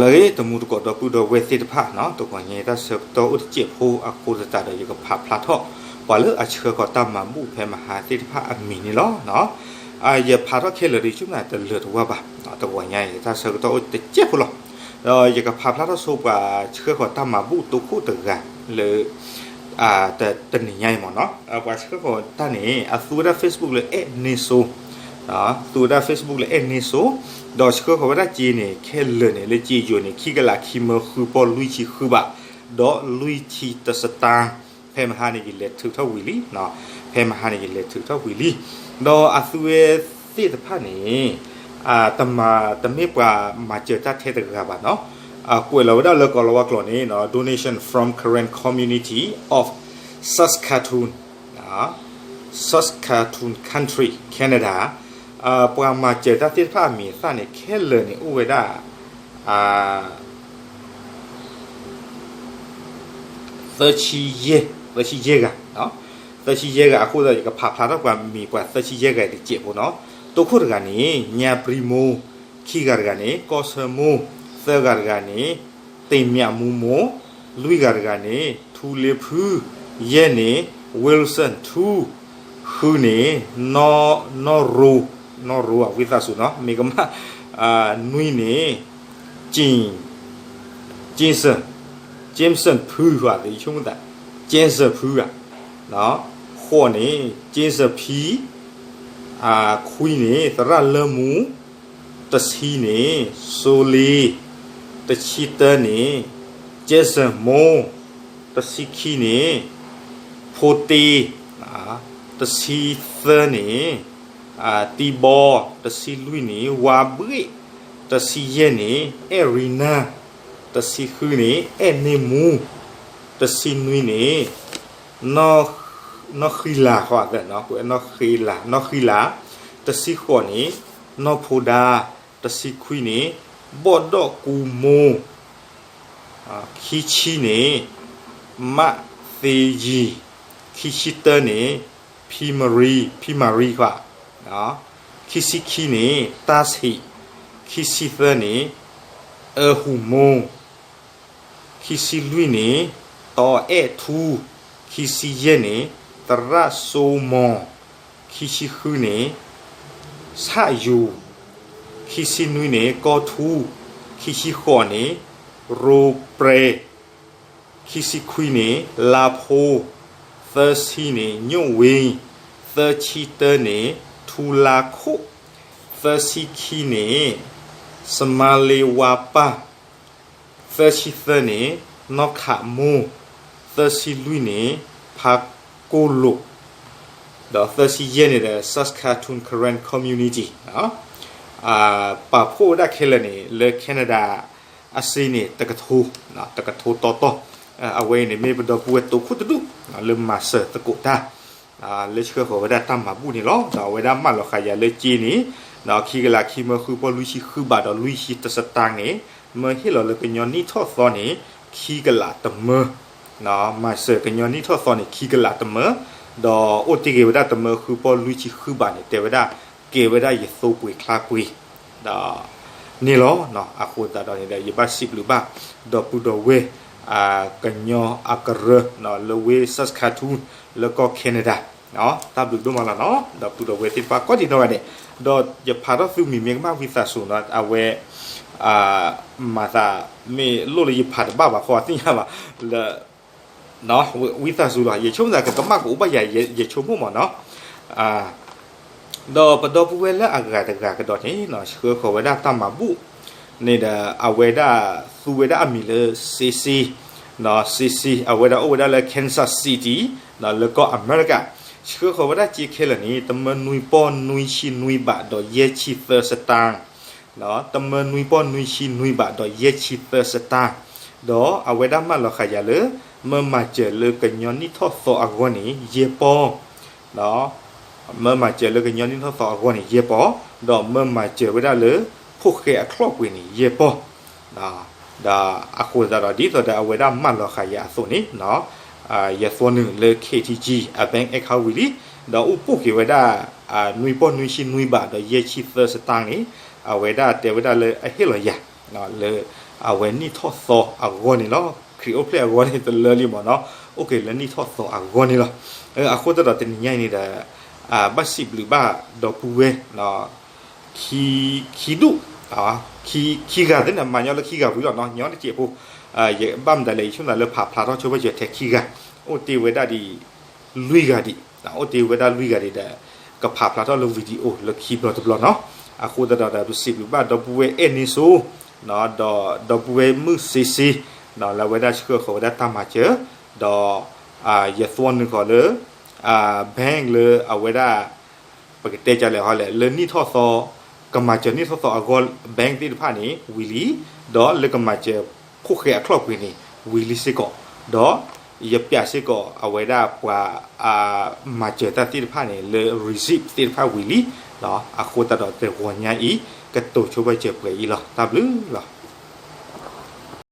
လၢအဂ့ၤ တမူတကိးဒီပုၢ်ဒီဝဲၢ်သ့ၣ်တဖၣ်နီၤ, တဂီၤညါတၢ်ဆၢကတီၢ်အိၣ်တစဲးဖိအဃိသတးဒီး ယကဖးဖျါထီၣ် ပှၤလၢအဆှၢဃီၤတၢ်မၤဘူၣ်ဖဲမဟါသ့ၣ်တဖၣ်အမံၤန့ၣ်လီၤ. ယဖးထီၣ်ခဲလၢာ်ဒီး ဆိကမိၣ်တလၢာ်တဝါဘၣ်, တဂီၤညါအံၤ တၢ်ဆၢကတီၢ်အိၣ်တစဲးဖိလီၤ. ဒီးယကဖးဖျါထီၣ်ဆိပှၤဆှၢဃီၤတၢ်မၤဘူၣ်တိခိၣ်တဂၤလၢ တနံၤညါအံၤမ့ၢ်နီၤ, ပှၤဆှၢဃီၤတၢ်န့ၣ် အသူဝဲဒၣ် Facebook လၢအဲၣ်န့စိ သူဝဲဒၣ် Facebook လၢအဲၣ်န့စိ, ဒီးဆှၢဃီၤဝဲဒၣ်စ့န့ၣ် ခဲလၢာ်န့ၣ် လၢစ့ယိၤန့ၣ် ခံကလးခံမၢဃုပီၢ်လွံၢ်ဆံဃုဘး, ဒီးလွံၢ်ဆံတစတၢ်, ဖဲမဟါန့ၣ် ယလဲၤထုးထီၣ်ဝံၤလံ, ဖဲမဟါန့ၣ် ယလဲၤထုးထီၣ်ဝံၤလံ, ဒီးအသူဝဲသ့ၣ်တဖၣ်န့ၣ် တမၤ တမ့ၢ်ပှၤမၤစၢၤတၢ်ထဲတဂၤဘၣ်နီၤ, ကွဲးလီၤဝဲဒၣ်လၢကိၤလၤဝါကျိာ်န့ၣ် Donation from Karen Community of Saskatoon, Saskatoon Country, Canada, ပှၤမၤစၢၤတၢ်သ့ၣ်တဖၣ်အမံၤအသၣ်န့ၣ် ခဲလၢာ်န့ၣ်အိၣ်ဝဲဒၣ် သၢဆံယဲၢ်, သၢဆံယဲၢ်ဂၤ, သၢဆံယဲၢ်ဂၤအဃိဒီး ယကဖးဖျါထီၣ်ပှၤမံၤပှၤသၢဆံယဲၢ်ဂၤတစဲးဖိနီၤ, တိခိၣ်တဂၤန့ၣ် ညါပြံမိၢ်, ခံဂၤတဂၤန့ၣ် ကီၢ်ဆၢမိၢ်, သၢဂၤတဂၤန့ၣ် သ့ၣ်မၠးမူမိၢ်, လွံၢ်ဂၤတဂၤန့ၣ် ထူလ့ဖု, ယဲၢ်န့ၣ် Wilson ထူ, ဃုန့ၣ် နီၢ်ရိ, နီၢ်ရိ ဝံသးစူၤနီၤ မ့ၢ်ကမၣ်, နွံန့ၣ် Jameson, Jameson ဖုဧါ, ယဆိကမိၣ်သး Jameson ဖုဧါ, ဃိးန့ၣ် Jameson ဖံ, ခွံန့ၣ် သရၣ်လၢမူ, တဆံန့ၣ် စိလ့, တဆံတၢန့ၣ် Jameson မိၢ်, တဆံခံန့ၣ် ဖိတ့, တဆံသၢန့ၣ် တံဘီ, တဆံလွံၢ်န့ၣ် ဝါဘှ့ၣ်, တဆံယဲၢ်န့ၣ် အဲၣ်ရံနၢ, တဆံဃုန့ၣ် အဲၣ်န့ၢ်မူ, တဆံနွံန့ၣ် နီၢ်ဃံလၤ, နီၢ်ဃံလၤ, နီၢ်ဃံလၤ, တဆံဃိးန့ၣ် နီၢ်ဖိဒါ, တဆံခွံန့ၣ် ဘီၣ်ဒီၣ်ကူမိၢ်, ခံဆံန့ၣ် မးသ့ယံၤ, ခံဆံတၢန့ၣ် ဖံမရံ, ဖံမရံခွါ, ခံဆံခံန့ၣ် တၢ်ဆံး, ခံဆံသၢန့ၣ် အၢဟူးမိၢ်, ခံဆံလွံၢ်န့ၣ် တီအဲၣ်ထူ, ခံဆံယဲၢ်န့ၣ် သရၣ်စိမိၢ်, ခံဆံဃုန့ၣ် ဆၣ်ယူၤ, ခံဆံနွံန့ၣ် ကီၢ်ထူ, ခံဆံဃိးန့ၣ် ရိပြဲ, ခံဆံခွံန့ၣ် လါဖိ, သၢဆံန့ၣ် ညိၣ်ဝ့, သၢဆံတၢန့ၣ် ထူလါခိၣ်, သၢဆံခံန့ၣ် စမါလ့ဝါပၢ်, သၢဆံသၢန့ၣ် နီၢ်ခးမိၢ်, သၢဆံလွံၢ်န့ၣ် ဖါကိၢ်လိာ်, ဒီးသၢဆံယဲၢ်န့ၣ်ဒီး Saskatoon Karen Community ပာ်ဖှိၣ်ဝဲဒၣ်ခဲလၢာ်န့ၣ် လၢ Canada အစ့န့ၣ် တကထိ, တကထိတီတီ, အဝဲအံၤန့ၣ် မ့ၢ်ပဒီပုၢ်ဝဲၢ်တိခိၣ်တဒူၣ် လၢမၤစၢၤသကိးတၢ် လၢဆှၢဃီၤဝဲဒၣ်တၢ်မၤဘူၣ်န့ၣ်လီၤ. ဒီးအဝဲဒၣ်မၢလီၤဃာ်ယၤလၢက့န့ၣ် ဒီးခံကလးခံမၢဃုပီၢ်လွံၢ်ဆံဃုဘးဒီးလွံၢ်ဆံတစတၢ်န့ၣ် မၢဟ့ၣ်လီၤလၢကညီနံၣ်ထီၣ်သီန့ၣ် ခံကလးတမၢ, မၤစၢၤကညီနံၣ်ထီၣ်သီန့ၣ် ခံကလးတမၢ, ဒီးအိၣ်တ့ၢ်က့ၤဝဲဒၣ်တမၢဃုပီၢ်လွံၢ်ဆံဃုဘးန့ၣ် တဲဝဲဒၣ် ကဲဝဲဒၣ်ယသိပှ့ၤချါပှ့ၤ ဒီး န့ၣ်လီၤ. အဃိသတးဒီးန့ၣ်ဒီး ယဘၣ်စံးဘျုးဘၣ် ဒီပုၢ်ဒီဝဲၢ် ကညီအကရၢ လၢဝ့ၢ် Saskatoon လၢကီၢ် Canada တၢ်ဘျုးဒိၣ်မးလီၤနီၤ ဒီပုၢ်ဒီဝဲၢ်သ့ၣ်တဖၣ်ကိးဒံးနီၢ်ဂၤဒဲး, ဒီးယဖးထီၣ်သုမံၤမ့ၢ်ကမၣ်ဝံသးစူၤနီၤ အဝဲ မၤသး မ့ၢ်လိၣ်လၢယဖးတဘၣ်ဘၣ်ဃိသ့ၣ်ညါဘၣ် လၢ ဝံသးစူၤလီၤ ယဆိကမိၣ်သးကကမၣ်ကအိၣ်ဘၣ်ယၤ ယဆိကမိၣ်မ့ၢ်နီၤ ဒီးပဒီပုၢ်ဝဲၢ်လၢအဂၤတဂၤကဒီးန့ၣ် ဆှၢဃီၤဝဲဒၣ်တၢ်မၤဘူၣ်န့ၣ်ဒီး အဝဲဒၣ်သူဝဲဒၣ်အမံၤလၢ စ့စ့, စ့စ့ အဝဲဒၣ်အိၣ်ဝဲဒၣ်လၢ Kansas City လၢကီၢ်အမဲရကၤ, ဆှၢဃီၤဝဲဒၣ်စ့ခဲလၢာ်န့ၣ် တမၢနွံပီၢ်နွံဆံနွံဘးဒီးယဲၢ်ဆံသၢစတၢ် တမၢနွံပီၢ်နွံဆံနွံဘးဒီးယဲၢ်ဆံသၢစတၢ်, ဒီးအဝဲဒၣ်မၢလီၤဃာ်ယၤလၢ မၢမၤစၢၤလၢကညီနံၣ်ထီၣ်သီအဂီၢ်န့ၣ် ယဲၢ်ပီၢ်, မၢမၤစၢၤလၢကညီနံၣ်ထီၣ်သီအဂီၢ်န့ၣ် ယဲၢ်ပီၢ်, ဒီးမၢမၤစၢၤဝဲဒၣ်လၢ ဖိၣ်ဃဲအချီၣ်ပှ့ၤန့ၣ် ယဲၢ်ပီၢ်, ဒီးအဃိသတးဒီး ဒ်သိးဒီးအဝဲဒၣ်မၢလီၤဃာ်ယၤအသိးန့ၣ် ယသွီနုာ်လၢ KTG အ bank account ဝံၤလံ, ဒီးအိၣ်ပိၢ်က့ၤဝဲဒၣ် နွံပီၢ်နွံဆံနွံဘးဒီးယဲၢ်ဆံသၢစတၢ်န့ၣ် အဝဲဒၣ်တဲဝဲဒၣ်လၢအဟ့ၣ်လီၤယၤ လၢ အဝဲနံၣ်ထီၣ်သီအဂီၢ်န့ၣ်လီၤ. ခရံာ်အိၣ်ဖျဲၣ်အဂီၢ်န့ၣ်တလၢလံမ့ၢ်နီၤ, အိၣ်က့ၤလၢနံၣ်ထီၣ်သီအဂီၢ်န့ၣ်လီၤ. အဃိသတးဒီးတနံၤညါအံၤန့ၣ်ဒီး ဘၣ်စံးဘျုးဘၣ်ဒီပုၢ်ဝဲၢ် ခံဒူၣ်, ခံဂၤသ့ၣ်န့ၣ် မၤညီလၢခံဂၤဝံၤလီၤနီၤ, ညီတစဲးဖိ, ယဘၣ်မတၤလဲၣ် ယဆိကမိၣ်လၢဖးဖျါထီၣ်ဆိဘၣ်စၢၤထဲခံဂၤ, အိၣ်တ့ၢ်ဝဲဒၣ်ဒံး လွံၢ်ဂၤဒံး, အိၣ်တ့ၢ်ဝဲဒၣ်လွံၢ်ဂၤဒံးဒီး ကဖးဖျါထီၣ်လၢ video လၢခံဘျီတဘျီနီၤ. အဃိသတးဒီးပစံးဘျုးဘၣ်ဒီပုၢ်ဝဲၢ်အဲၣ်န့စိ ဒီးဒီပုၢ်ဝဲၢ်မုၣ်စ့စ့ လၢအဝဲဒၣ်ဆှၢဃီၤဝဲဒၣ်တၢ်မၤစၢၤ, ဒီးယသွီနုာ်ဃီၤလၢ bank လၢအဝဲဒၣ် ပကတဲကလဲာ်ဟီလဲၣ် လၢနံၣ်ထီၣ်သီ, ကမၤစၢၤနံၣ်ထီၣ်သီအဂီၢ် bank သ့ၣ်တဖၣ်န့ၣ် ဝံၤလံ, ဒီးလၢကမၤစၢၤဖိၣ်ဃဲအချီၣ်ပှ့ၤန့ၣ် ဝံၤလံစ့ၢ်ကီး, ဒီးယပျးစ့ၢ်ကီးအဝဲဒၣ်ပှၤ မၤစၢၤတၢ်သ့ၣ်တဖၣ်န့ၣ် လၢ receipt သ့ၣ်တဖၣ်ဝံၤလံ, အဃိသတးဒီးတဂီၤညါအံၤ ကတိၤဆိဘၣ်စၢၤပှဲၤအံၤလီၤ. တၢ်ဘျုးလီၤ.